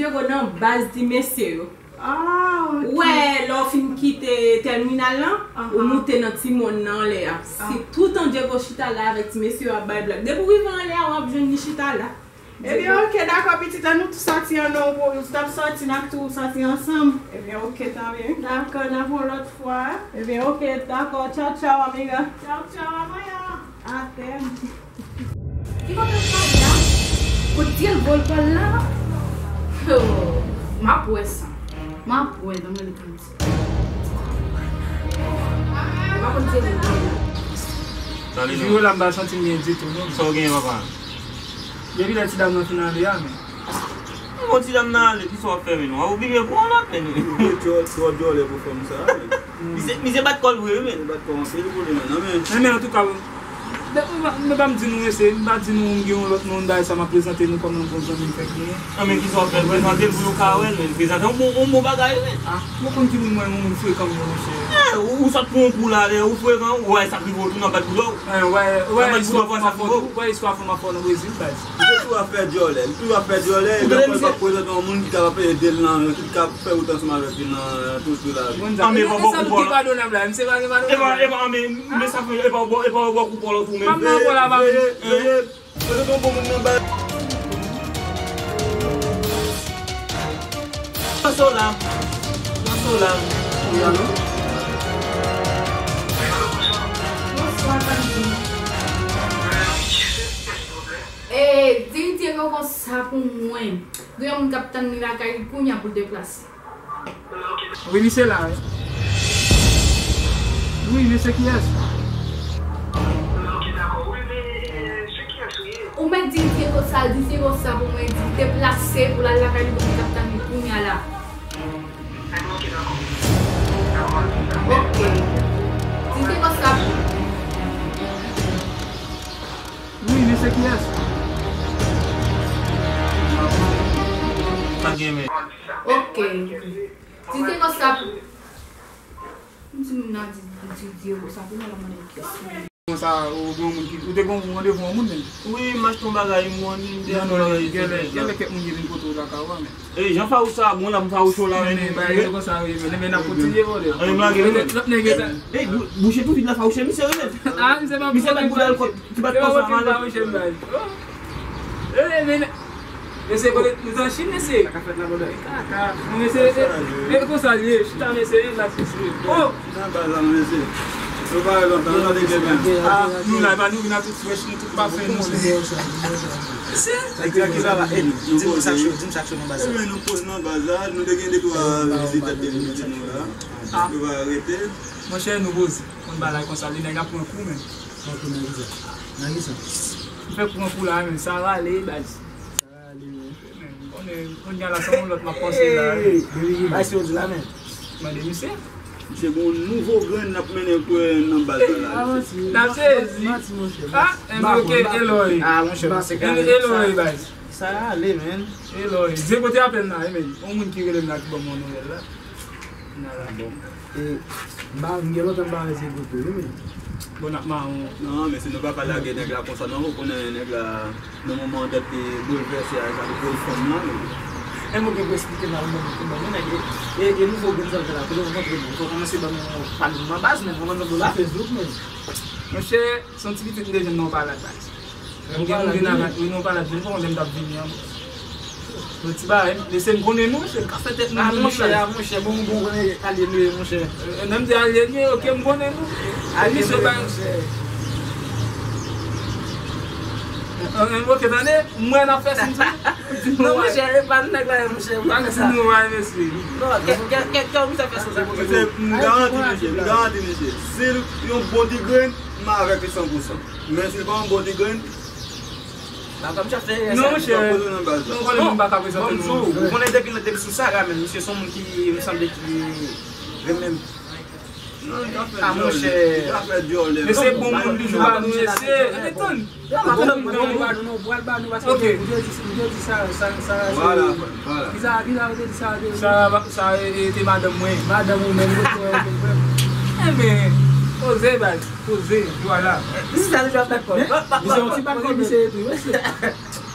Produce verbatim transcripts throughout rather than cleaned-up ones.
Diego nan baz ti mesye yo. Ah, ok. Ou wè, lè w fin kite tèminal lan, ou moute nan ti mòn nan anlè a. Se toutan Diego chita la avèk ti mesye yo ap bay blag. Depi w rive anlè a, w ap jwenn li chita la. Ebyen, ok, dakò, pitit, ann nou tou sòti an non, pou nou tout ap sòti, n ap tou sòti ansanm. Ebyen, ok, tanbyen. Dakò, n ap yon lòt fwa. Ebyen, ok, dakò, tchaw, tchaw, amiga. Tchaw, tchaw, amiga. Atè. Ki kote l pral la? Kot Diego l pral la? Oh, m ap wè sa. M ap wè, nan mwen li pral di. M pa konn Diego l pral la. Viro la, m pa santi m byen ditou, non. Sa w genyen, papa? Depi lè ti dam nan fin ale a, men. Bon, ti dam nan ale, kisa w ap fè, men? W ap oblije pran lòt, men. Ou twò, twò djòlè pou fanm sa, men. Misye, misye bat kò l vre, wi, men. Bat kò anpil pou li, men, non, men. Men, men, antouka, men, men, men, pa m di nou, mesye, m pa di nou, m gen yon lòt non, bagay sa, m ap prezante nou kòm yon bon zanmi m fèk genyen. An, men, kisa w ap fè? Prezante l pou yo ka wè l, men. Prezante yon bon, yon bon bagay, men. Ah, ou konn ki moun mwen, yon moun frekan m ye, monchè. Eh, ou, ou sot pran yon kou la, lè ou frekan, ou wè sa k rive w tou nan bat kou dò. Eh, wè, wè, istwa fanm afò, wè, istwa fanm afò nan Brezil, baz. Li te toujou ap fè djòlè. Li toujou ap fè djòlè, epi apre l p ap prezante yon moun ki kapab ede l nan, ki ka fè wout ansanm avèk li nan tout, tout lavi. Ann, epa w bò kou pòlòt. Epa, epa, men, men sa fè, epa w bò, epa w bò kou pòlòt ou menm. Veye, veye, veye. Prezante yon bon moun nan baz. Bonswa la. Bonswa la. Wi, alo? Bonswa, Tandy. E, di Diego konsa pou mwen. Gen yon moun k ap tann li lakay li kounye a pou l deplase. Wi, misye la, wi. Wi, men se kiyès? Ou mèt di Diego sa, di Diego sa pou mwen, di deplase pou l al lakay li pou li k ap tann li kounye a la. Ok. Di Diego sa. Wi, men se kiyès? Pa gen men. Ok. Di Diego sa pou. M di moun nan di, di Diego sa pou mwen, la mande kiyès. Konsa, ou gen yon moun ki, ou te gen yon randevou yon moun menm? Wi, m achte yon bagay, m wè, m te achte yon bagay. Genlè, genlè kèk moun ki vin kote w lakay ou a, men. E, jan fawouch sa, bon, la, m fawouch ou la, men. Men, men, bagay yo konsa, wi, men, men, n ap kontinye vòlè. An, m lage, wi. Lòt nèg yo ta. E, bou-, bouche tou vide la, fawouch, misye, wi, men. Ah, misye pa misye bat boul alkòl, ti bat kò sa, malè. E, men, mesye, kote, nou t an Chin, mesye. Sa ka fèt la, brother. Kaka. Non, mesye, e, e, e konsa l ye, chita, mesye, relax, mesye. Oh! Nan baz la, mesye. Nou pa wè lontan, nou tande gen men. Ah, nou la, epa nou vin a tout frèch, nou tout pafen, nou se. Mesye. Sa ki la la, e, di m sa k cho, di m sa k cho nan baz la. E, men nou poze nan baz la, nou te gen de twa vizitè te vin vizite nou la. Ah. Nou va rete. Monchè, nou poze. Konn bagay konsa, li nèg ap pran kou, men. Pran kou nan kisa? Nan kisa? M fèk pran kou la, men sa rale, baz. Sa rale, men. Men, m konnen, kounye a la, se yon lòt m ap panse la. Hey, baby, bay si yo di la, men. Mande misye. Misye gen yon nouvo grenn n ap mennen pou, nan baz la, la, misye. N ap sezi. Manti, monchè. Ah, men ok, elòy. Ah, monchè, se ka elòy, baz. Sa rale, men. Elòy. Diego te apèn la, wi, men. Yon moun ki rele m la, ki ban m yon nouvèl la. Bon. E, m pa, m gen lontan m pa wè Diego tou, wi, men. Bon, n ap mawon. Non, men si nou pa ka lage nèg la konsa, non, ou konnen nèg la, nan moman dèt li boulvèse a, sa li pran fanm nan, men. E mwen gen pou eksplike m la, mwen, mwen, mwen, nèg, e, e, e nouvo grenn sa l fè la, kote w rankontre moun, fò w kòmanse ban nou, pale nou nan baz, men, mwen, mwen, la Facebook, men. Monchè, se yon ti pitit m te jwenn nan yon palad, baz. Mwen gen moun vin avèk mwen nan yon palad, mwen pa konnen m t ap vini an. Yon ti bagay, mesye, m konnen nou, se l ka fè tèt nou. Ah, monchè, ah, monchè, bon, bon, konnen alye nou ye, monchè. E, menm di alye nou ye, ok, m konnen nou. Alye nou ye, monchè. E, e, ok, tande, m wè n ap fè siy tou. Non, monchè, e pa nèg la, monchè, pa konsa. Di nou, wè, mesye. Non, kè, kè, kè, kè w misye fè sa. Monchè, m garanti misye, m garanti misye. Si l yon bon ti grenn, m avèk li san pou san. Men si l pa yon bon ti grenn, non, monchè. Non, konnen moun pa ka prezante nou. Ou konnen depi, depi sou Sara, men misye se yon moun ki, m sanble ki renmen. Ah, monchè. Mesye bon moun toujou ba nou, mesye. Ann tann. Bon moun ba nou, non, pral ba nou, paske ou te di, ou te di Sara, Sara, Sara, se. Vwala, vwala. Kisa, kisa ou te di Sara te. Sara, sa, e, e, te madanm mwen. Madanm ou menm, ou te wè, ou te wè. Enben, poze, baz. Poze, vwala. Misye sa toujou ap bat kò l. Misye yon ti bat kò l, misye ye tou, mesye.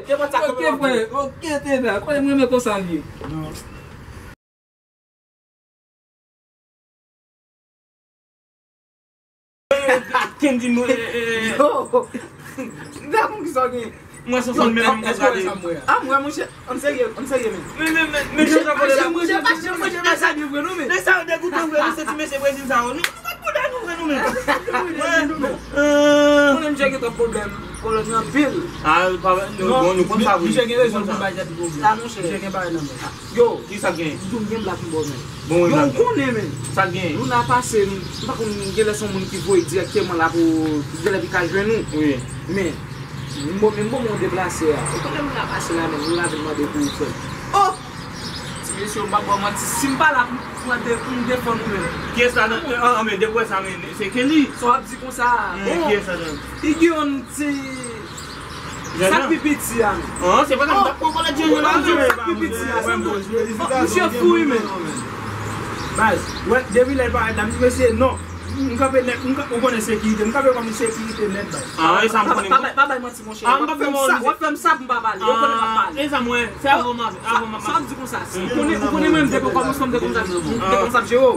Ok, frè. Ok, tenda. Frè, mwen renmen konsa l ye. Kendy, mwen, eh, eh, eh. Yo, m ta konn kisa w gen. Mwen se fanm menm mwen gade. Ah, mwen, monchè, ann serye, ann serye, men. Men, men, men, men, jan sa kole la. Mwen, mwen, mwen, mwen, sa byen vre, non, men. Men sa yo degoute vre, wi, se ti mesye Brezil sa yo. Nou, nou pa t pou la nou vre, nou, men. Mwen, eh. Konnen misye gen twòp pwoblèm, pwoblèm nan pil. Ah, pa, nou, bon, nou konn sa, wi. Misye gen rezon pou bay tèt li pwoblèm. Ah, monchè. Misye gen bagay nan men. Yo, kisa k gen? M tou gen blag m ba w, men. Bon, wi, yo, blag ou konnen, men. Sa k gen? Luna pase, m, m pa konn, gen lè se yon moun ki voye dirèkteman la pou, gen lè li ka jwenn ou. Wi. Men, m ba w, men m ba w yon deplase a. Ou konnen Luna pase la, men Luna vin mande pou ou, frè. Oh! Ti mesye, m pa ba w manti, si m pa la pou, pou, de, pou m defann ou menm. Kiyès la nan, an, an, men, depi w wè sa, men, se Kelly. Sa w ap di konsa? Hmm, bon. Kiyès la nan? Li gen yon ti Sa k pi piti a, men. An, se pa sa m t ap pran kòlèt Jean Jean la, men. Sa k pi piti a, se mwen. Misye fou, wi, men. Baz, wè, depi lè l parèt la, m di mesye, non. M kanpe nèt, m ka-, ou konnen sekirite, m kanpe kòm sekirite nèt, baz. Ah, e sa m konnen. Pa bay, pa bay manti, monchè. Ah, m pa fè manti. W ap fè m sa pou m pa pale. Ou konnen m ap pale. E sa mwen, se avan m ap, avan m ap. Sa m di konsa, si ou konnen, ou konnen mwen, m te kòmanse, m te kòmanse, m te kòmanse ap jere w.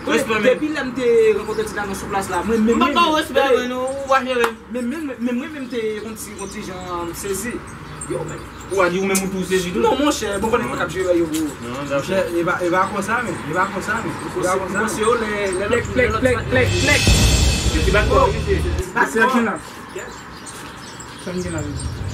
Respè, men. Depi lè m te rankontre ti gason sou plas la, mwen menm. M pa ba w respè, men non, ou pa jere m. Men, men, men mwen menm te yon ti, yon ti jan sezi. Yo, men. Ou a di ou menm ou tou sezi tou? Non, monchè, bon, konnen mwen k ap jere yo, bro. Non, dakò. Monchè, e pa, e pa konsa, men. E pa konsa, men. E pa konsa, men. Yo, lè, lè lòt, lè lòt, plèk, plèk, plèk. Se ti bat kò, wi, se. Bat kò. Sa m gen la, men.